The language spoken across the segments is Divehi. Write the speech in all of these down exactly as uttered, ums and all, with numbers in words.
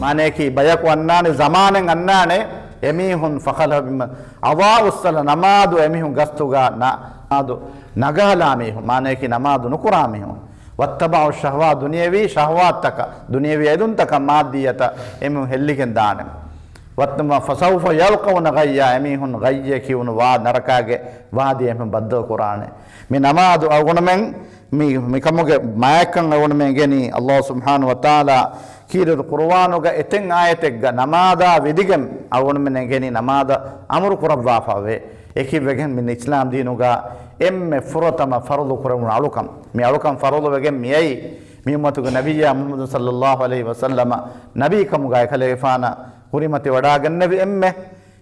މާނަޔަކީ ބަޔަކު އަންނާނެ، ޒަމާނެއް އަންނާނެ، އެމީހުން ފަޚަލަފަ މިން އަޟާޢުއްޞަލާ، ނަމާދު އެމީހުން ގަސްތުގަ ނަ-، ނަމާދު ނަގާލާ މީހުން، މާނަޔަކީ ނަމާދު ނުކުރާ މީހުން. ވައްތަބަޢު ޝަހްވާ، ދުނިޔެވީ ޝަހްވާތްތަކަށް، ދުނިޔެވީ އެދުންތަކަށް، މާއްދިއްޔަތަށް އެމީހުން ހެއްލިގެން ދާނެ. ވައްތަ-، ފަސައުފަ ޔަލްޤައުނަ ޣައްޔާ، އެމީހުން ޣައްޔޭ ކިޔުނު ވާ ނަރަކާގެ ވާދީ އެމީހުން ބައްދަލު ކުރާނެ. މި ނަމާދު އަޅުގަނޑުމެން މި، މިކަމުގެ މާތްކަން އަޅުގަނޑުމެން އެނގެނީ، ﷲ ސުބްޙާނަހޫ ވަތަޢާލާ ކީރިތި ޤުރުއާނުގަ އެތައް އާޔަތެއްގަ ނަމާދާ ވިދިގެން އަޅުގަނޑުމެން އެނގެނީ ނަމާދަށް އަމުރު ކުރައްވާފަވޭ. އެކިވެގެން މި އިސްލާމް ދީނުގަ އެންމެ ފުރަތަމަ ފަރުޟު ކުރެވުނު އަޅުކަން، މި އަޅުކަން ފަރުޟު ވެގެން މިއައީ، މި އުއްމަތުގެ ނަބިއްޔާ މުޙައްމަދު ޞައްލައްލާހު ޢަލައިހި ވަސައްލަމަ ނަބީކަމުގަ އެކަލޭގެފާނަށް ކުރިމަތިވަޑާގެންނެވި އެންމެ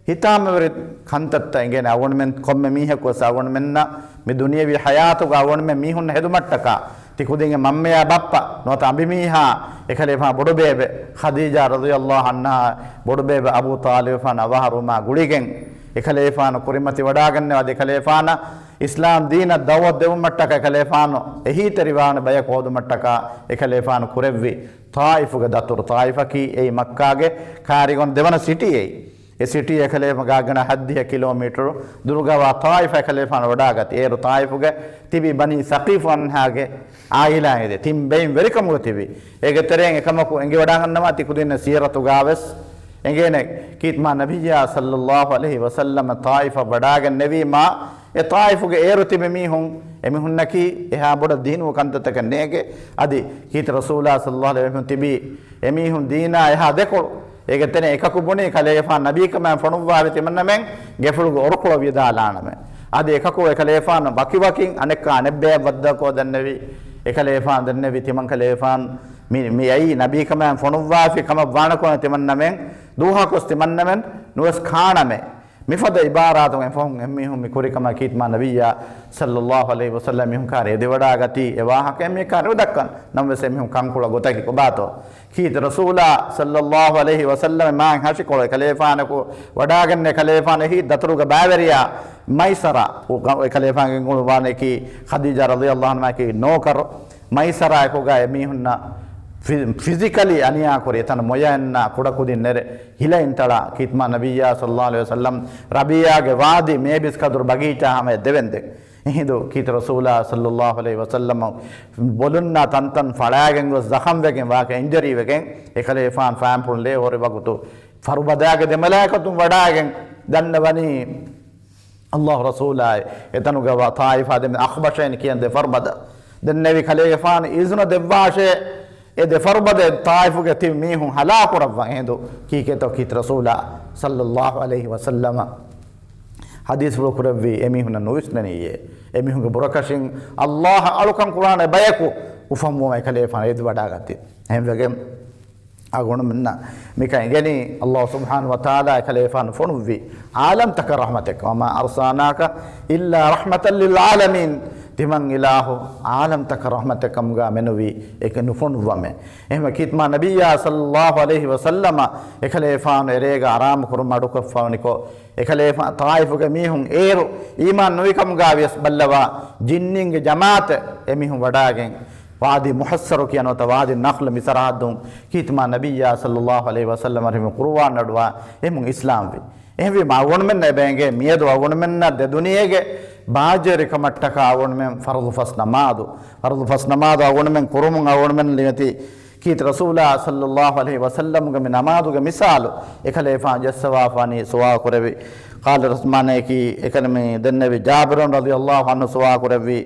ހިތާމަވެރި ކަންތައްތައް އެނގޭނެ. އަޅުގަނޑުމެން ކޮންމެ މީހަކުވެސް އަޅުގަނޑުމެންނަށް މި ދުނިޔެވީ ޙަޔާތުގަ އަޅުގަނޑުމެން މީހުން ހެދުމަށްޓަކާ، ތި ކުދިންގެ މަންމަޔާ ބައްޕަ ނުވަތަ އަނބިމީހާ، އެކަލޭގެފާނު ބޮޑުބޭބެ ޚަދީޖާ ރަޟިޔައްލާހު ޢަންހާ، ބޮޑުބޭބެ އަބޫ ޠާލިބުފާނު އަވަހަށް އަރުމާ ގުޅިގެން، އެކަލޭގެފާނު ކުރިމަތިވަޑާގެންނެވި އަދި އެކަލޭގެފާނަށް އިސްލާމް ދީނަށް ދަޢުވަތު ދެވުމަށްޓަކާ އެކަލޭގެފާނު އެހީތެރިވާނެ ބަޔަކު ހޯދުމަށްޓަކާ އެކަލޭގެފާނު ކުރެއްވި ޠާއިފުގެ ދަތުރު، ޠާއިފަކީ އެއީ މައްކާގެ ކާރިގަނޑު ދެވަނަ ސިޓީ އެއީ. އެ ސިޓީ އެކަލޭގެފާނުގެ ގާތްގަނޑަށް ހަތްދިހަ ކިލޯމީޓަރު ދުރުގަވާ ޠާއިފަށް އެކަލޭގެފާނު ވަޑާގަތީ. އޭރު ޠާއިފުގެ ތިބި ބަނީ ސަޤީފު އަންހާގެ އާއިލާ އެދޭ. ތިން ބެއިން ވެރިކަމުގަ ތިބި. އޭގެ ތެރެއިން އެކަމަކު އެނގިވަޑާގަންނަވާ ތި ކުދިންނަށް ސީރަތުގަވެސް އެނގޭނެ. ކީރިތި މާ ނަބިއްޔާ ޞައްލައްލާހު ޢަލައިހި ވަސައްލަމަ ޠާއިފަށް ވަޑާގެންނެވީމާ، އެ ޠާއިފުގެ އޭރު ތިބި މީހުން، އެމީހުންނަކީ އެހާ ބޮޑަށް ދީނުގެ ކަންތައްތަކެއް ނޭނގޭ. އަދި ކީރިތި ރަސޫލާ ޞައްލައްލާހު ޢަލައިހި ވަސައްލަމަ ތިބީ އެމީހުން ދީނާ އެހާ ދެކޮޅު. އޭގެ ތެރެއިން އެކަކު ބުނީ ކަލޭގެފާނު ނަބީކަމަށް ފޮނުއްވާފި ތިމަންނަމެން ގެފުޅުގެ އޮރުކޮޅަށް ވިދާލާނަމޭ. އަދި އެކަކު އެކަލޭގެފާނު ވަކިވަކިން އަނެއްކާ އަނެއްބަޔަށް ވައްދަކޮށް ދެންނެވި. އެކަލޭގެފާނު ދެންނެވި ތިމަން ކަލޭގެފާނު މި، މި އައީ ނަބީކަމަށް ފޮނުއްވާފި ކަމަށް ވާނެ ކޮން ތިމަންނަމެން ދުވަހަކުވެސް ތިމަންނަމެން ނުވެސް ކާނަމޭ. މިފަދަ ޢިބާރާތުން އެފަހުން އެމީހުން މި ކުރި ކަމަށް ކީރިތި މާ ނަބިއްޔާ ޞައްލައްލާހު ޢަލައިހި ވަސައްލަމަ މީހުން ކާރި އެދިވަޑާގަތީ. އެ ވާހަކަ އެމީހުން ކާރި ނުދައްކަން. ނަމަވެސް އެމީހުން ކަންކޮޅަށް ގޮތަކީ ކޮބާތޯ؟ ކީރިތި ރަސޫލާ ޞައްލައްލާހު ޢަލައިހި ވަސައްލަމަ މާތް ހަށިކޮޅު އެކަލޭގެފާނަކު ވަޑާގެން އެކަލޭގެފާނު އެހީ ދަތުރުގެ ބައިވެރިޔާ މައިސަރާ، އެކަލޭގެފާނުގެ ގެންގުޅުން ވާނެ ކީ ޚަދީޖާ ރަޟިޔައްލާހު ޢަންހާ ކީ ނޯކަރު. މައިސަރާއެކުގަ އެމީހުންނަށް ފި-، ފިޒިކަލީ އަނިޔާކުރި، އެތަނަށް މޮޔައިންނާ ކުޑަކުދިން ނެރެ ހިލައިން ތަޅާ، ކީރިތި މާ ނަބިއްޔާ ޞައްލައްލާހު ޢަލައިހި ވަސައްލަމަ ރަބީޢާގެ ވާދީ މޭބިސް ކަދުރު ބަގީޗާ ހަމަޔަށް ދެވެންދެން. އެހިނދު ކީރިތި ރަސޫލާ ޞައްލައްލާހު ޢަލައިހި ވަސައްލަމަ ބޮލުންނާ ތަންތަން ފަޅާގެން ގޮސް ޒަޚަމްވެގެން ވާކަ އިންޖަރީވެގެން އެކަލޭގެފާނު ފާންޕުޅުން ލޭ ހުރި ވަގުތު ފަރުބަދާގެ ދެމަލާއިކަތުން ވަޑާގެން ދަންނަވަނީ ﷲ ރަސޫލާއި އެތަނުގަ ވާ ޠާއިފާ ދެމެ އަޚްބަޝައިން ކިޔަން ދެ ފަރުބަދަ ދެންނެވި ކަލޭގެފާނު އިޒުނަ ދެއްވާށޭ، އެ ދެ ފަރުބަދަ ޠާއިފުގެ ތިބި މީހުން ހަލާކުރައްވަން. އެހިނދު ކީކޭތޯ ކީރިތި ރަސޫލާ ޞައްލައްލާހު ޢަލައިހި ވަސައްލަމަ ޙަދީޘްފުޅު ކުރެއްވީ އެމީހުންނަށް ނުވިސްނަނީއޭ. އެމީހުންގެ ބުރަކަށިން ﷲ އަށް އަޅުކަން ކުރާނެ ބަޔަކު އުފަންވުމަށް އެކަލޭގެފާނު އެދިވަޑާގަތީ. އެހެންވެގެން އަޅުގަނޑުމެންނަށް މިކަން އެނގެނީ، ﷲ ސުބްޙާނަހު ވަތަޢާލާ އެކަލޭގެފާނު ފޮނުއްވި ޢާލަމްތަކަށް ރަޙްމަތެއް. وما أرسلناك إلا رحمة للعالمين. ތިމަން އިލާހު ޢާލަމްތަކަށް ރަޙްމަތެއް ކަމުގަ މެނުވީ އެކަ ނުފޮނުއްވަމޭ. އެހެންވެ ކީރިތި މާ ނަބިއްޔާ ޞައްލައްލާހު ޢަލައިހި ވަސައްލަމަ އެކަލޭގެފާނު އެރޭގަ އަރާމު ކުރުމަށް އަޑުކޮށްފަވަނިކޮށް، އެކަލޭގެފާނު ޠާއިފުގެ މީހުން އޭރު އީމާން ނުވި ކަމުގަ ވިޔަސް ބައްލަވާ ޖިންނީންގެ ޖަމާޢަތެއް އެމީހުން ވަޑާގެން ވާދީ މުޙައްޞަރު ކިޔާ ނުވަތަ ވާދީ ނަޚްލު މި ސަރަޙައްދުން ކީރިތި މާ ނަބިއްޔާ ޞައްލައްލާހު ޢަލައިހި ވަސައްލަމަ އަރިހުމެ ޤުރުއާން އަޑުއަހާ އެމީހުން އިސްލާމްވި. އެހެންވީމަ އަޅުގަނޑުމެންނަށް އެބަ އެނގޭ މިއަދު އަޅުގަނޑުމެންނަށް ދެ ދުނިޔޭގެ ބާއްޖަވެރިކަމަށްޓަކާ އަޅުގަނޑުމެން ފަރުޟު ފަސް ނަމާދު، ފަރުޟު ފަސް ނަމާދު އަޅުގަނޑުމެން ކުރުމުން އަޅުގަނޑުމެން ލިޔުންތި ކީރިތި ރަސޫލާ ޞައްލައްލާހު ޢަލައިހި ވަސައްލަމްގެ މި ނަމާދުގެ މިސާލު އެކަލޭގެފާނު ޖައްސަވާފާނީ ސުވާލު ކުރެއްވި. ޤާލަ ރަސް-، މާނަޔަކީ އެކަނި މި ދެންނެވި ޖާބިރު ރަޟިޔައްލާހު ޢަންހު ސުވާލު ކުރެއްވީ.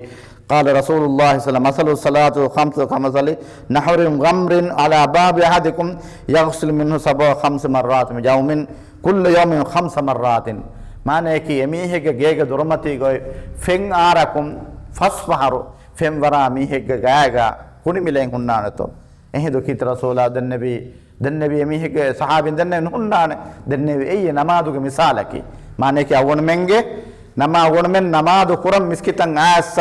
قال رسول الله صلى الله عليه وسلم، مثل الصلاة الخمس كمثل نهر غمر على باب أحدكم يغسل منه سبع خمس مرات في اليوم، كل يوم خمس مرات. މާނަޔަކީ އެމީހެއްގެ ގޭގެ ދުރުމަތީގައި ފެން އާރަކުން ފަސް ފަހަރު ފެންވަރާ މީހެއްގެ ގާގަ ކުނިމިލެން ހުންނާނެތޯ. އެހިނދު ކީރިތި ރަސޫލާ ދެންނެވީ، ދެންނެވި އެމީހެއްގެ ސަހާބީން ދެންނެވި ނުހުންނާނެ. ދެންނެވި އެއީ ނަމާދުގެ މިސާލަކީ. މާނަޔަކީ އަޅުގަނޑުމެންގެ ނަމާ-، އަޅުގަނޑުމެން ނަމާދު ކުރަން މިސްކިތަށް އައިސް،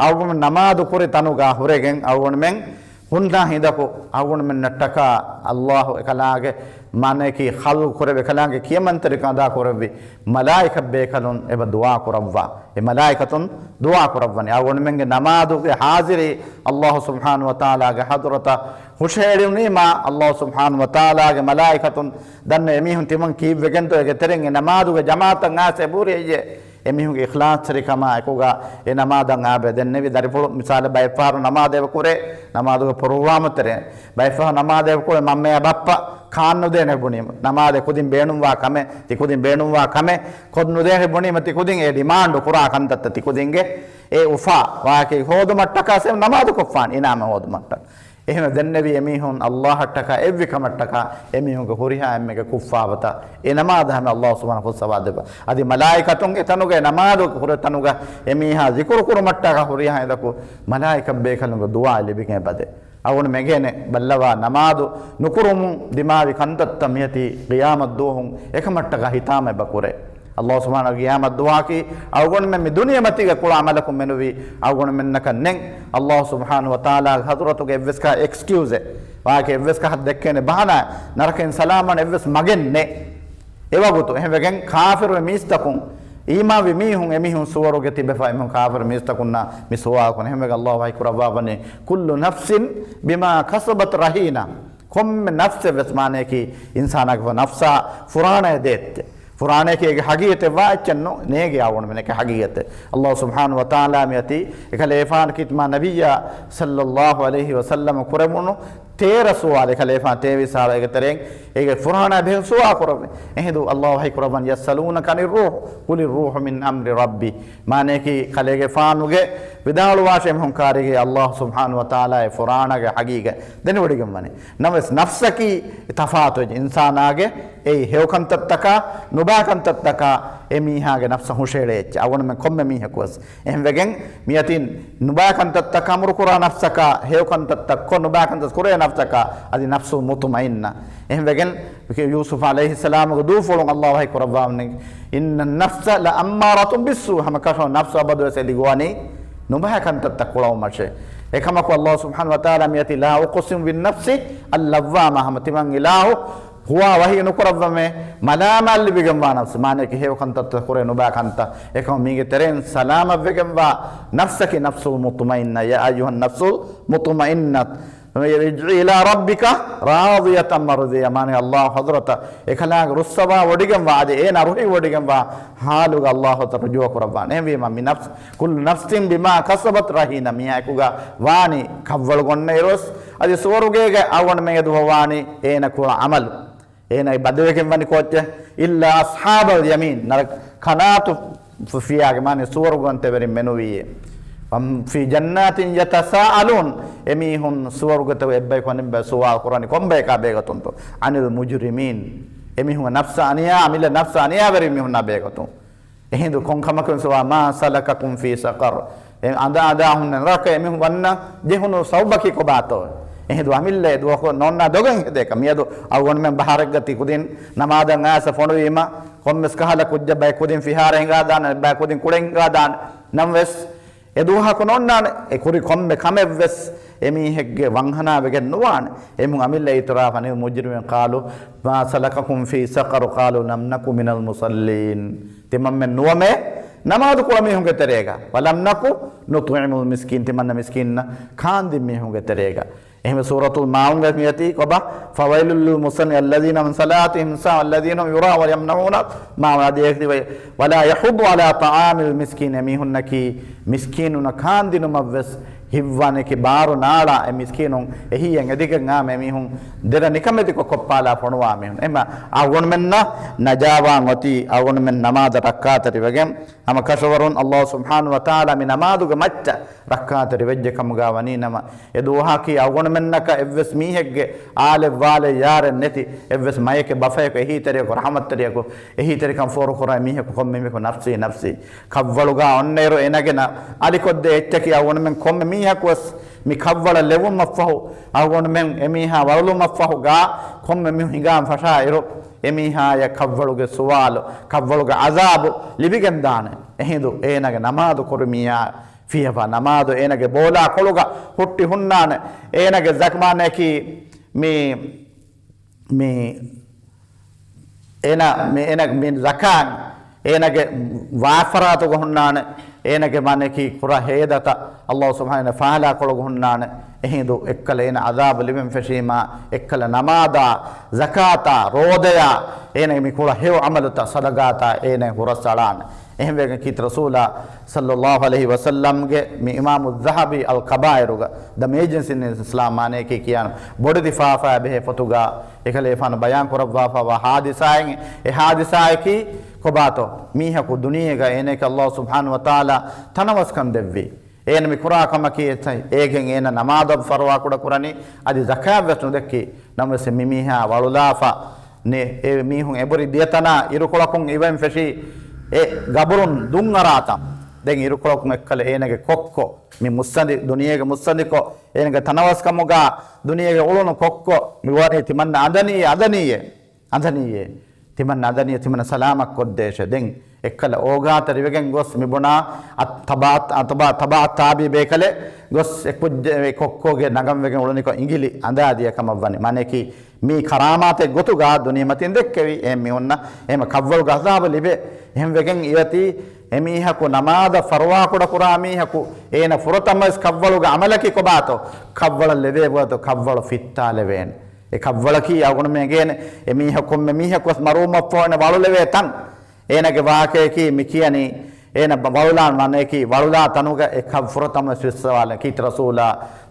އަޅުގަނޑުމެން ނަމާދު ކުރި ތަނުގަ ހުރެގެން އަޅުގަނޑުމެން ހުންނަ ހިނދަކު އަޅުގަނޑުމެންނަށްޓަކާ އައްލާހު އެކަލާގެ މާނަޔަކީ ޚަލްޤު ކުރެއްވި، އެކަލާނގެ ކިޔަމަންތެރިކަން އަދާ ކުރެއްވި މަލާއިކަ ބޭކަލުން އެބަ ދުޢާ ކުރައްވާ. އެ މަލާއިކަތުން ދުޢާ ކުރައްވަނީ. އަޅުގަނޑުމެންގެ ނަމާދުގެ ޙާޟިރީ އައްލާހު ސުބްޙާނަހު ވަތަޢާލާގެ ޙަޟްރަތަށް ހުށަހެޅުނީމާ، އައްލާހު ސުބްޙާނަހު ވަތަޢާލާގެ މަލާއިކަތުން ދަންނަ އެމީހުން ތިމަން ކީއްވެގެންތޯ އޭގެ ތެރެއިން އެ ނަމާދުގެ ޖަމާޢަތަށް އައިސް އެބަހުރި އެއްޔެ އެމީހުންގެ އިޚްލާޞްތެރިކަމާ އެކުގަ އެ ނަމާދަށް އާބެ ދެންނެވި. ދަރިފުޅު މިސާލަށް ބައެއްފަހަރު ނަމާދެއް ކުރޭ، ނަމާދުގެ ޕްރޮގްރާމު ތެރޭ ބައެއްފަހަރު ނަމާދެއް ކުރޭ މަންމަޔާ ބައްޕަ ކާން ނުދޭނެ ބުނީމަ، ނަމާދެއް ކުދިން ބޭނުންވާ ކަމެއް، ތި ކުދިން ބޭނުންވާ ކަމެއް ކޮށް ނުދޭނެ ބުނީމަ، ތި ކުދިން އެ ޑިމާންޑު ކުރާ ކަންތައްތައް ތި ކުދިންގެ އެ އުފާ ވާހަކަ ހޯދުމަށްޓަކާ ސެ ނަމާދު ކޮށްފާނެ އިނާމެއް ހޯދުމަށްޓަކާ. އެހެން ދެންނެވި އެމީހުން އައްލާހަށްޓަކާ އެއްވި ކަމަށްޓަކާ އެމީހުންގެ ހުރިހާ އެންމެގެ ކުށްފާވަތަށް އެ ނަމާދަށް ހަމަ އައްލާހު ސުބްޙާނަހު ވަތަޢާލާ ފަސް ސަވާބު ދެއްވާ. އަދި މަލާއިކަތުން އެ ތަނުގަ އެ ނަމާދު ކުރެ ތަނުގަ އެމީހާ ޒިކުރު ކުރުމަށްޓަކާ ހުރިހާ ހިނދަކު މަލާއިކަ ބޭކަލުންގެ ދުޢާ ލިބިގެން އެބަދޭ. އަޅުގަނޑު މެގޭނެ ބައްލަވާ ނަމާދު ނުކުރުމުން ދިމާވި ކަންތައްތައް މިއޮތީ ޤިޔާމަތް ދުވަހު އެކަމަށްޓަކާ ހިތާމަ އެބަ ކުރޭ. އައްލާހު ސުބްޙާނަހު ޤިޔާމަތް ދުވަހަކީ އަޅުގަނޑުމެން މި ދުނިޔެމަތީގަ ކުޅަ ޢަމަލަކުން މެނުވީ އަޅުގަނޑުމެންނަކަށް ނެތް. އައްލާހު ސުބްޙާނަހު ވަތަޢާލާގެ ޙަޟްރަތުގަ އެއްވެސް ކަހަ އެކްސްކިއުޒެއް ވާކެ އެއްވެސް ކަހަ ދެއްކޭނެ ބަހާނާ ނަރަކައިން ސަލާމަތް އެއްވެސް މަގެއް ނެތް. އެވަގުތު އެހެންވެގެން ކާފިރު މީސްތަކުން އީމާންވި މީހުން އެމީހުން ސުވަރުގެ ތިބެފަ އެމީހުން ކާފިރު މީސްތަކުންނާ މި ސުވާލު ކުން އެހެންވެގެން އައްލާހު ވަޙީ ކުރައްވާ ވަނީ، "كل نفس بما كسبت رهينة." ކޮންމެ ނަފްސެއް ވެސް މާނަޔަކީ އިންސާނާގެ ނަފްސާ ފުރާނައެއް ދޭއްތެ. ފުރާނަޔަކީ އޭގެ ޙަޤީޤަތެއް ވާ އެއްޗެއް ނޫން. ނޭގެ އަޅުގަނޑުމެންނަކީ ޙަޤީޤަތެއް. އައްލާހު ސުބްޙާނަހު ވަތަޢާލާ މިއޮތީ އެކަލޭފާނަކީ ތިމާ ނަބިއްޔާ ޞައްލައްލާހު ޢަލައިހި ވަސައްލަމަ ކުރެވުނު ތޭރަ ސުވާލެއް. އެކަލޭފާނު ތޭވީސް ސާޅަ އޭގެ ތެރެއިން އޭގެ ފުރާނަ ބެހެން ސުވާލު ކުރައްވި. އެހިނދު އައްލާހު ވަޙީ ކުރައްވަން، "يسألونك عن الروح، قل الروح من أمر ربي." މާނަޔަކީ ކަލޭގެފާނުގެ ވިދާޅުވާށޭ އެމީހުން ކާރިގެ އައްލާހު ސުބްޙާނަހު ވަތަޢާލާ އެ ފުރާނަގެ ޙަޤީޤަތް ދެނެވޮޑިގެން ވަނީ. ނަމަވެސް ނަފްސަކީ ތަފާތު އިންސާނާގެ އެއީ ހެޔޮކަންތައްތަކާ ނުބައިކަންތައްތަކާ އެމީހާގެ ނަފްސަށް ހުށަހެޅޭ އެއްޗެއް. އަޅުގަނޑުމެން ކޮންމެ މީހަކުވެސް އެހެންވެގެން މިއަތިން ނުބައިކަންތައްތައް އަމުރުކުރާ ނަފްސަކާ، ހެޔޮކަންތައްތައް ކޮށް ނުބައިކަންތައް ކުރޭ ނަފްސަކާ، އަދި ނަފްސު މުޠުމައިންނަ. އެހެންވެގެން ޔޫސުފް ޢަލައިހިއްސަލާމުގެ ދޫފުޅުން އައްލާހު ވަޙީ ކުރައްވާ ވަނީ، "إن النفس لأمارة بالسوء." ހަމަކަށަވަރުން ނަފްސު އަބަދުވެސް އެ ލިގުވަނީ ނުބައިކަންތައްތައް ކުޅަވުމަށޭ. އެކަމަކު އައްލާހު ސުބްޙާނަހު ވަތަޢާލާ މިއަތީ، "لا أقسم بالنفس اللوامة." ހަމަ ތިމަން އިލާހު ހުވާ ވަޙީ ނުކުރައްވަމޭ، މަލާމާތް ލިބިގެންވާ ނަފްސު، މާނަޔަކީ ހެޔޮކަންތައްތައް ކުރޭ ނުބައިކަންތައް. އެކަމަ މީގެ ތެރެއިން ސަލާމަތްވެގެންވާ ނަފްސަކީ ނަފްސުލް މުޠުމައިންނަ، يا أيها النفس المطمئنة. ارجعي إلى ربك راضية مرضية. މާނަ އައްލާހު ޙަޟްރަތަށް އެކަލާނގެ ރުއްސަވާ ވޮޑިގެންވާ، އަދި އޭނާ ރުހި ވޮޑިގެންވާ ޙާލުގަ އައްލާހު ތަޢާލާ ރުޖޫޢަ ކުރައްވާނެ. އެހެންވީމަ މި ނަފްސް، كل نفس بما كسبت رهينة، މިއާއެކުގަ ވާނީ ކަށްވަޅު ގޮންނައިރުވެސް، އަދި ސުވަރުގޭގަ އަޅުގަނޑުމެން އެދުވަހު ވާނީ އޭނަ ކުރާ ޢަމަލު. އޭނަ ބަދަލުވެގެން ވަނީ ކޯއްޗެއް؟ إلا أصحاب اليمين، ނަރަ ކަނާތު ފިޔާގެ މާނަ ސުވަރުގަން ތެވެރިން މެނުވީއޭ. في جنات يتساءلون، އެމީހުން ސުވަރުގަތަކު އެއްބަޔަކު އަނެއްބަޔަށް ސުވާލު ކުރާނީ ކޮންބަޔަކާ ބޭގަތުންތޯ؟ عن المجرمين، އެމީހުން ނަފްސަށް އަނިޔާ، އަމިއްލަ ނަފްސަށް އަނިޔާވެރި މީހުންނާ ބޭގަތުން. އެހިނދު ކޮން ކަމަކުން ސުވާ، ما سلككم في سقر؟ އެ އަނދާ އަނދާ ހުންނަ ނަރަކަ އެމީހުން ވަންނަ ޖެހުނު ސަބަބަކީ ކޮބާތޯ؟ އެހިނދު އަމިއްލަ ދުވަހު ނޯންނާ ދޮގެއް ހެދޭކަށް. މިއަދު އަޅުގަނޑުމެން ބަހަރެއްގަ ތިކުދިން ނަމާދަށް އައިސް ފޮނުވީމަ، ކޮންމެސް ކަހަލަ ކުއްޖަށް ބައެއް ކުދިން ފިހާރަ ހިނގާދާނެ، ބައެއް ކުދިން ކުޅެ ހިނގާދާނެ. ނަމަވެސް އެ ދުވަހަކު ނޯންނާނެ، އެ ކުރި ކޮންމެ ކަމެއްވެސް އެމީހެއްގެ ވަންހަނާ ވެގެން ނުވާނެ. އެމީހުން އަމިއްލަ އިތުރާފަ، عن المجرمين قالوا ما سلككم في سقر؟ قالوا لم نك من المصلين. ތިމަންމެން ނުވަމޭ ނަމާދު ކުޅަ މީހުންގެ ތެރޭގަ. ولم نك نطعم المسكين، ތިމަންނަ މިސްކީންނަށް ކާންދިން މީހުންގެ ތެރޭގަ. އެހެންވެ ސޫރަތުލް މާއުންގަ މިއޮތީ ކޮބާ؟ فويل للمصلين الذين هم عن صلاتهم ساهون الذين هم يراءون ويمنعون الماعون. އަދި އޭގެ ولا يحض على طعام المسكين، އެމީހުންނަކީ މިސްކީނުންނަށް ކާންދިނުމަށްވެސް ހިތްވާނެކި ބާރު ނާޅާ އެ މިސްކީނުން އެހީއެއް އެދިގެން އާ މި މީހުން ދެރަ ނިކަމެތިކޮށް ކޮށްޕާލާ ފޮނުވާ މީހުން. އެމަ އަޅުގަނޑުމެންނަށް ނަޖާވާން އޮތީ އަޅުގަނޑުމެން ނަމާދަށް ރައްކާތެރިވެގެން. ހަމަ ކަށަވަރުން އައްލާހު ސުބްޙާނަހު ވަތަޢާލާ މި ނަމާދުގެ މައްޗަށް ރައްކާތެރި ވެއްޖެ ކަމުގަ ވަނީ ނަމަ، އެ ދުވަހަކީ އަޅުގަނޑުމެންނަކަށް އެއްވެސް މީހެއްގެ އާލެއް ވާލެއް ޔާރެއް ނެތި، އެއްވެސް މަޔެކެއް ބަފަޔަކު އެހީތެރިޔަކު ރަޙްމަތްތެރިޔަކު އެހީތެރިކަން ފޯރުކުރާ މީހަކު ކޮންމެ މީހަކު ނަފްސީ ނަފްސީ. ކަށްވަޅުގަ އޮންނައިރު އެނގެން އަލިކޮށްދޭ އެއްޗަކީ އަޅުގަނޑުމެން ކޮންމެ މީހަކުވެސް މި ކަށްވަޅަށް ލެވުމަށްފަހު، އަޅުގަނޑުމެން އެމީހާ ވަޅުލުމަށްފަހުގާ ކޮންމެ މީހުން ހިނގާން ފަށާ އިރު، އެމީހާޔަށް ކަށްވަޅުގެ ސުވާލު، ކަށްވަޅުގެ އަޒާބު ލިބިގެންދާނެ. އެހިނދު އޭނާގެ ނަމާދު ކުރި މީހާ ފިޔަވާ ނަމާދު އޭނާގެ ބޯލާ ކޮޅުގަ ހުއްޓި ހުންނާނެ. އޭނާގެ ޒަކް-، މާނައަކީ މި، މި، އޭނާ، މި، އޭނާ، މި ޒަކާތް އޭނާގެ ވާފަރާތުގަ ހުންނާނެ. އޭނާގެ މާނައަކީ ކުރާ ހޭދަތައް ﷲ ސުބްޙާނަހޫ ވަތަޢާލާ ކޮޅުގަ ހުންނާނެ. އެހިނދު އެއްކަލަ އޭނާ އަޒާބު ލިބެން ފެށީމާ، އެއްކަލަ ނަމާދާ، ޒަކާތާ، ރޯދަޔާ، އޭނާގެ މި ކުރާ ހެޔޮ ޢަމަލުތައް، ޞަދަޤާތާ އޭނާ ހުރަސްއަޅާނެ. އެހެންވެގެން ކީރިތި ރަސޫލާ ޞައްލައްލާހު ޢަލައިހި ވަސައްލަމްގެ މި އިމާމު ޛަހަބީ އަލް ކަބާއިރުގަ، ދަ މޭޖިންސް އިން އިސްލާމް މާނައަކީ ކިޔާން ބޮޑެތި ފާފާ ބެހޭ ފޮތުގަ އެކަލޭފާނު ބަޔާން ކުރައްވާފައިވާ ޙާދިސާއެއް. އެ ޙާދިސާއަކީ ކޮބާތޯ؟ މީހަކު ދުނިޔޭގަ އޭނައަކީ ﷲ ސުބްޙާނަހޫ ވަތަޢާލާ ތަނަވަސްކަން ދެއްވި. އޭނަ މި ކުރާ ކަމަކީ އެތައް އޭގެން އޭނަ ނަމާދަށް ފަރުވާކުޑަ ކުރަނީ، އަދި ޒަކާތް ވެސް ނުދެއްކި. ނަމަވެސް މި މީހާ ވަޅުލާފަ ނެ، އެ މީހުން އެބުރި ދިޔަތަނާ އިރުކޮޅަކުން އިވެން ފެށީ، އެ ގަބުރުން ދުން އަރާތަން. ދެން އިރުކޮޅަކުން އެއްކަލަ އޭނަގެ ކޮއްކޮ، މި މުއްސަނދި، ދުނިޔޭގެ މުއްސަނދިކޮށް، އޭނަގެ ތަނަވަސްކަމުގަ ދުނިޔޭގެ އުޅުނު ކޮއްކޮ، މި ވަނީ ތިމަންނަ އަނދަނީ، އަނދަނީއޭ. އަނދަނީއޭ. ތިމަން އަނދަނީ، ތިމަން ސަލާމަތް ކޮށްދޭށޭ. ދެން އެއްކަލަ އޯގާތެރިވެގެން ގޮސް މި ބުނާ އަ-، ތަބާ، އަ، ތަބާ، ތަބާ ތާބީ ބޭކަލެއް ގޮސް އެ ކުއްޖެ، އެ ކޮއްކޮގެ ނަގަން ވެގެން އުޅުނިކޮށް އިނގިލި އަނދާ ދިޔަ ކަމަށް ވަނީ. މާނައަކީ މީ ކަރާމާތެއް ގޮތުގަ ދުނިޔެމަތިން ދެއްކެވި. އެހެން މީހުންނަށް އެހެން ކަށްވަޅުގެ އަޒާބު ލިބޭ. އެހެން ވެގެން އިވަތީ އެމީހަކު ނަމާދަށް ފަރުވާކުޑަ ކުރާ މީހަކު އޭނަ ފުރަތަމަވެސް ކަށްވަޅުގެ ޢަމަލަކީ ކޮބާތޯ؟ ކަށްވަޅަށް ލެވޭ ގޮތު ކަށްވަޅު ފިއްތާލެވޭނެ. އެ ކަށްވަޅަކީ އަޅުގަނޑުމެން އެނގޭނެ، އެ މީހަކު ކޮންމެ މީހަކުވެސް މަރުވުމަށްފަހު އޭނަ ވަޅުލެވޭ ތަން. އޭނަގެ ވާހަކަޔަކީ މި ކިޔަނީ، އޭނަ ބަ-، ވަޅުލާން ވަނައަކީ ވަޅުލާ ތަނުގަ އެ ކަށް ފުރަތަމަ ވިއްސަވާލަން. ކީރިތި ރަސޫލާ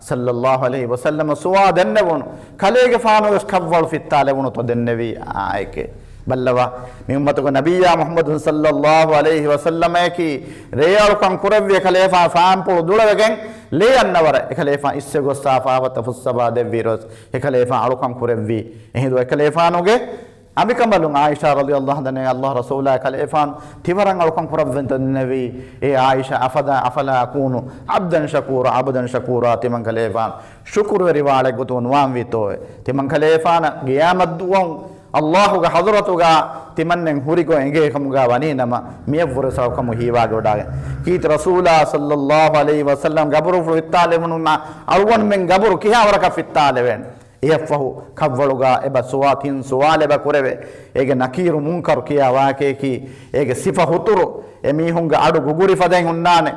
ޞައްލައްލާހު ޢަލައިހި ވަސައްލަމަ ސުވާ ދެންނެވުނު، ކަލޭގެފާނުވެސް ކަށްވަޅު ފިއްތާލެވުނުތޯ ދެންނެވީ އާއެކޭ. ބައްލަވާ، މި އުއްމަތުގެ ނަބިއްޔާ މުޙައްމަދު ޞައްލައްލާހު ޢަލައިހި ވަސައްލަމައަކީ ރޭ އަޅުކަން ކުރެއްވި އެކަލޭފާން ފާންޕުޅު ދުޅަވެގެން ލޭ އަންނަވަރަށް އެކަލޭފާން އިސްވެ ގޮއްސާ ފާފަތައް ފުއްސަވާ ދެއްވިއިރުވެސް އެކަލޭފާން އަޅުކަން ކުރެއްވީ. އެހިނދު އެކަލޭފާނުގެ އަނބިކަނބަލުން ޢާއިޝާ ރަޟިޔައްލާހު ޢަންހާ، އައްލާހު ރަސޫލާ ކަލޭފާނު ތިވަރަށް އަޅުކަން ކުރައްވަންތޯ ދެންނެވީ. އޭ ޢާއިޝާ، އަފަލާ، އަފަލާ އަކޫނު ޢަބްދަން ޝަކޫރާ، ޢަބްދަން ޝަކޫރާ، ތިމަން ކަލޭފާނު ޝުކުރުވެރިވާޅެއް ގޮތުން ނުވާންވީތޯއޭ؟ ތިމަން ކަލޭފާނަށް ގިޔާމަތް ދުވަހު އައްލާހުގެ ޙަޟްރަތުގަ ތިމަންނެން ހުރިގޮތް އެނގޭ ކަމުގަ ވަނީ ނަމަ، މިޔަށްވުރެ ސަބަބަކަމު ހީވާގަޑާގެން. ކީރިތި ރަސޫލާ ޞައްލައްލާހު ޢަލައިހި ވަސައްލަމް ގަބުރުފުޅު ފިއްތާލެވުނުމާ އަޅުގަނޑުމެން ގަބުރު ކިހާވަރަކަށް ފިއްތާލެވޭނެ؟ އެއަށްފަހު ކަށްވަޅުގަ އެބަ ސުވާ ތިން ސުވާލެއް އެބަ ކުރެވޭ. އޭގެ ނަކީރު މުންކަރު ކިޔާ ވާހަކަޔަކީ، އޭގެ ސިފަ ހުތުރު، އެ މީހުންގެ އަޑު ގުގުރި ފަދައިން ހުންނާނެ،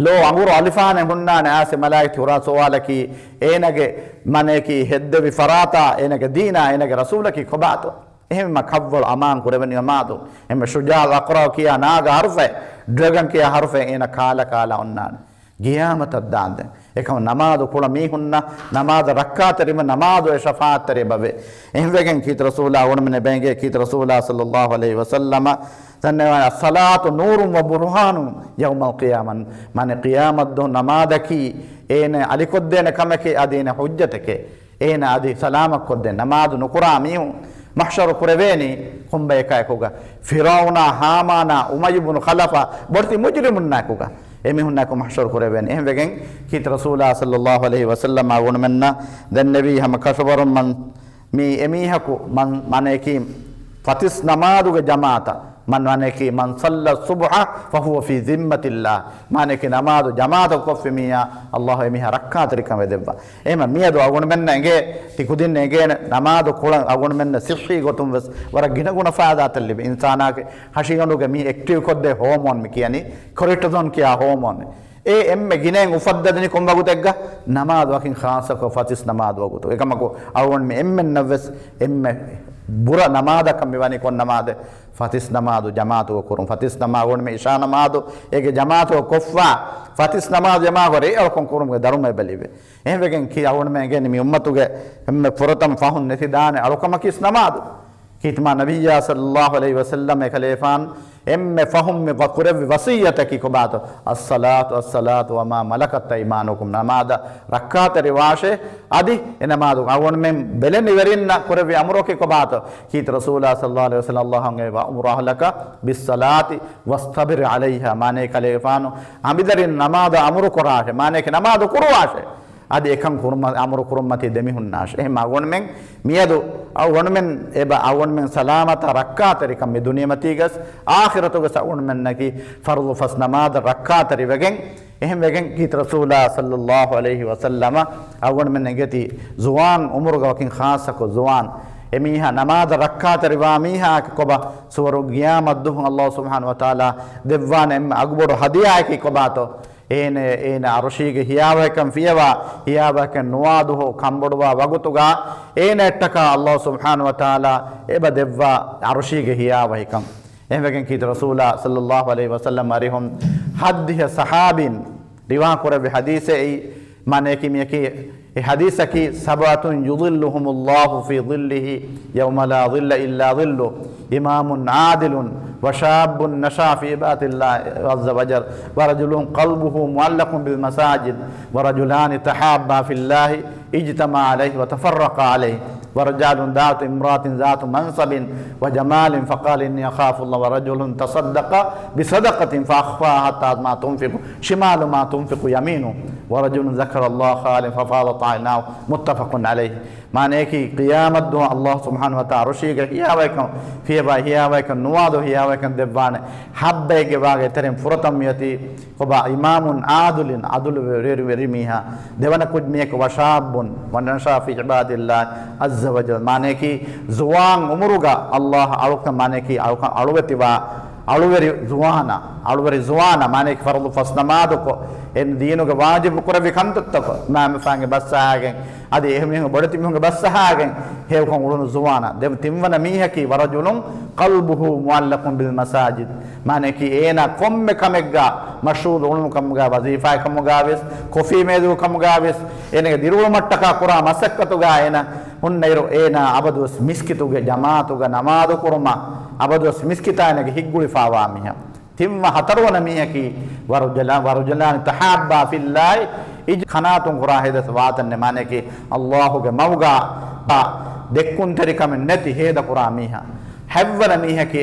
ލޯ އަނގުރު އަލިފާނެ ހުންނާނެ. އާސެ މަލާއިކަ ހުރާ ސުވާލަކީ، އޭނަގެ މާނައަކީ ހެއްދެވި ފަރާތާ، އޭނަގެ ދީނާ، އޭނަގެ ރަސޫލަކީ ކޮބާތޯ؟ އެހެންމަ ކަށްވަޅު އަމާން ކުރެވެނީ ނަމާދު. އެހެންމަ ޝުޖާޢުލް އަޤްރާ ކިޔާ ނާގަ ހަރުފައެއް، ޑްރެގަން ކިޔާ ހަރުފައެއް އޭނަ ކާލަ ކާލަ އޮންނާނެ. ގިޔާމަތަށް ދާންދެން. އެކަމަ ނަމާދު ކުޅަ މީހުންނަށް ނަމާދަށް ރައްކާތެރިވުމެއް ނަމާދު އެ ޝަފާޢަތްތެރި ބަވޭ. އެހެންވެގެން ކީރިތި ރަސޫލާ އަޅުގަނޑުމެންނަށް އެބަ އެނގޭ ކީރިތި ރަސޫލާ ޞައްލައްލާހު ޢަލައިހި ވަސައްލަމަ ދަންނަވާ، އައްޞަލާތު ނޫރުން ވަ ބުރުހާނުން ޔައުމަލް ޤިޔާމަ. މާނަ ޤިޔާމަތްދުވަހު ނަމާދަކީ އޭނަ އަލިކޮށްދޭނެ ކަމެކޭ، އަދި އޭނަ ޙުއްޖަތެކޭ. އޭނަ އަދި ސަލާމަތްކޮށްދޭން. ނަމާދު ނުކުރާ މީހުން މަޙްޝަރު ކުރެވޭނީ ކޮންބަޔަކާއެކުގަ؟ ފިރުޢައުނާ، ހާމާނާ، އުމައްޔަ ބުނު ޚަލަފާ ބޮޑެތި މުޖްރިމުންނާއެކުގަ އެމީހުންނާއެކު މަޙްޝަރު ކުރެވޭނީ. އެހެންވެގެން ކީރިތި ރަސޫލާ ޞައްލައްލާހު ޢަލައިހި ވަސައްލަމަ އަޅުގަނޑުމެންނަށް ދެންނެވީ ހަމަ ކަށަވަރުން މަން، މީ އެމީހަކު މަން، މާނައަކީ ފަތިސް ނަމާދުގެ ޖަމާޢަތަށް މަން ވަނެކީ، مَنْ صَلَّى الصُّبْحَ فَهُوَ فِي ذِمَّةِ اللَّهِ. މާނައަކީ ނަމާދު ޖަމާޢަތަށް ކޮށްފި މީހާ އައްލާހު އެމީހާ ރައްކާތެރިކަން ވެދެއްވާ. އެހެންމަ މިއަދު އަޅުގަނޑުމެންނަށް އެނގޭ، ތި ކުދިން އެނގޭނެ، ނަމާދު ކުޅަން އަޅުގަނޑުމެންނަށް ޞިއްޙީ ގޮތުން ވެސް ވަރަށް ގިނަ ގުނަ ފައިދާތައް ލިބޭ. އިންސާނާގެ ހަށިގަނޑުގެ މި އެކްޓިވް ކޮށްދޭ ހޯމޯން މި ކިޔަނީ، ކޮރިޓިސޯން ކިޔާ ހޯމޯން. އެ އެންމެ ގިނައިން އުފައްދަނީ ކޮން ވަގުތެއްގަ؟ ނަމާދު ވަކިން ޚާއްޞަކޮށް ފަތިސް ނަމާދު ވަގުތު. އެކަމަކު އަޅުގަނޑުމެން އެންމެންނަށްވެސް އެންމެ ބުރަ ނަމާދަކަށް މިވަނީ ކޮން ނަމާދެއް؟ ފަތިސް ނަމާދު ޖަމާޢަތުގަ ކުރުން. ފަތިސް ނަމާ-، އަޅުގަނޑުމެން އިޝާ ނަމާދު އޭގެ ޖަމާޢަތުގަ ކޮށްފަ، ފަތިސް ނަމާދު ޖަމާޢަތުގަ ރޭ އަޅުކަން ކުރުމުގެ ދަރުމަ އެބަ ލިބޭ. އެހެންވެގެން ކީ އަޅުގަނޑުމެން އެނގޭނެ މި އުއްމަތުގެ އެންމެ ފުރަތަމަ ފަހުން ނެތިދާނެ އަޅުކަމަކީ ނަމާދު. ކީރިތި މާ ނަބިއްޔާ ޞައްލައްލާހު ޢަލައިހި ވަސައްލަމް އެކަލޭފާނު އެންމެ ފަހުން މި ވަ-، ކުރެއްވި ވަޞިއްޔަތަކީ ކޮބާތޯ؟ الصَّلَاةُ، الصَّلَاةُ وَمَا مَلَكَتْ أَيْمَانُكُمْ. ނަމާދަށް ރައްކާތެރިވާށޭ، އަދި އެ ނަމާދު އަޅުގަނޑުމެން ބެލެނިވެރިންނަށް ކުރެއްވި އަމުރަކީ ކޮބާތޯ؟ ކީރިތި ރަސޫލާ ޞައްލައްލާހު ޢަލައިހި ވަސައްލަމް އައްލާހު އަންގައި، وَأْمُرْ أَهْلَكَ بِالصَّلَاةِ وَاصْطَبِرْ عَلَيْهَا. މާނައީ ކަލޭގެފާނު އަނބިދަރިން ނަމާދަށް އަމުރު ކުރާށޭ. މާނައަކީ ނަމާދު ކުރުވާށޭ. އަދި އެކަން ކުރުމަށް އަމުރު ކުރުންމަތީ ދެމިހުންނާށޭ. އެހެން އަޅުގަނޑުމެން މިއަދު އަޅުގަނޑުމެން އެބަ އަޅުގަނޑުމެން ސަލާމަތާ ރައްކާތެރިކަން މި ދުނިޔެމަތީގަސް އާޚިރަތުގަސް އަޅުގަނޑުމެންނަކީ ފަރުޟު ފަސް ނަމާދަށް ރައްކާތެރިވެގެން، އެހެންވެގެން ކީރިތި ރަސޫލާ ޞައްލައްލާހު ޢަލައިހި ވަސައްލަމަ އަޅުގަނޑުމެން އެނގޭތީ ޒުވާން އުމުރުގަ ވަކިން ޚާއްޞަކޮށް ޒުވާން އެމީހާ ނަމާދަށް ރައްކާތެރިވާ މީހާއަކީ ކޮބާ؟ ސުވަރުގެ ޤިޔާމަތްދުވަހު ﷲ ސުބްޙާނަހޫ ވަތަޢާލާ ދެއްވާނެ އެންމެ އަގުބޮޑު ހަދިޔާއަކީ ކޮބާތޯ؟ އޭނަ، އޭނަ ޢަރުޝީގެ ހިޔާވަހިކަން ފިޔަވާ، ހިޔާވަހިކަން ނުވާ ދުވަހު ކަންބޮޑުވާ ވަގުތުގަ އޭނައަށްޓަކާ ﷲ ސުބްޙާނަހޫ ވަތަޢާލާ އެބަ ދެއްވާ ޢަރުޝީގެ ހިޔާވަހިކަން. އެހެންވެގެން ކީރިތި ރަސޫލާ ޞައްލައްލާހު ޢަލައިހި ވަސައްލަމް އަރިހުން ހައްދިހަ ޞަޙާބީން ރިވާ ކުރެއްވި ޙަދީޘެއް އެއީ، މާނަޔަކީ މިޔަކީ، އެ ޙަދީޘަކީ، "سبعة يظلهم الله في ظله يوم لا ظل إلا ظله، إمام عادل، وشاب نشأ في عبادة الله عز وجل، ورجل قلبه معلق بالمساجد، ورجلان تحابا في الله اجتمعا عليه وتفرقا عليه، ورجل ذات امرأة ذات منصب وجمال فقال إني أخاف الله، ورجل تصدق بصدقة فأخفاها حتى ما تنفق شماله ما تنفق يمينه، ورجل ذكر الله خاليا ففاضت عيناه." متفق عليه. މާނަޔަކީ، ޤިޔާމަތްދުވަހު ﷲ ސުބްޙާނަހޫ ވަތަޢާލާ ޢަރުޝީގެ ހިޔާވަހިކަން ފިޔަވާ، ހިޔާވަހިކަން ނުވާ ދުވަހު ހިޔާވަހިކަން ދެއްވާނެ. ހައްބައެއްގެ ވާގެ ތެރެއިން ފުރަތަމަ މިއޮތީ ކޮބާ؟ إمام عادل، ޢަދުލުވެރި، ވެރި މީހާ. ދެވަނަ ކުއްޖެއް މީހަކީ وشاب ونشأ في عبادة الله عز وجل. މާނަޔަކީ، ޒުވާން އުމުރުގަ ﷲ އަޅުކަން، މާނަޔަކީ، އަޅުކަން އަޅުވެތިވާ، އަޅުވެރި ޒުވާނާ، އަޅުވެރި ޒުވާނާ، މާނަޔަކީ، ފަރުޟު ފަސް ނަމާދުކޮށް، އެ ދީނުގެ ވާޖިބު ކުރެއްވި ކަންތައްތަކަށް، މައިންބަފައިންގެ ބަސް އަހާގެން، އަދި އެހެން މީހުން ބޮޑެތި މީހުންގެ ބަސް އަހާގެން ހެޔޮކޮށް އުޅުނު ޒުވާނާ، ދެ-، ތިންވަނަ މީހަކީ ورجل قلبه معلق بالمساجد. މާނަޔަކީ، އޭނާ ކޮންމެ ކަމެއްގަ މަޝްޣޫލު އުޅުނު ކަމުގަ، ވަޒީފާއެއް ކަމުގަ ވެސް، ކޮފީ މޭދު ކަމުގަ ވެސް، އޭނާގެ ދިރިއުޅުމަށްޓަކާ ކުރާ މަސައްކަތުގަ އޭނާ ހުންނައިރު، އޭނާ އަބަދުވެސް މިސްކިތުގެ ޖަމާޢަތުގަ ނަމާދު ކުރުމަށް، އަބަދުވެސް މިސްކިތާ އޭނާގެ ހިތްގުޅިފާވާ މީހާ. ތިންވަ ހަތަރުވަނަ މީހަކީ ورجلا-، ورجلان تحابا في الله اج-، ކަނާތުން ކުރާ ހޭދަ ވާތަންނެ، މާނަޔަކީ، ﷲ ގެ މަގުގަ ދެއްކުންތެރިކަމެއް ނެތި ހޭދަ ކުރާ މީހާ. ހަތްވަނަ މީހަކީ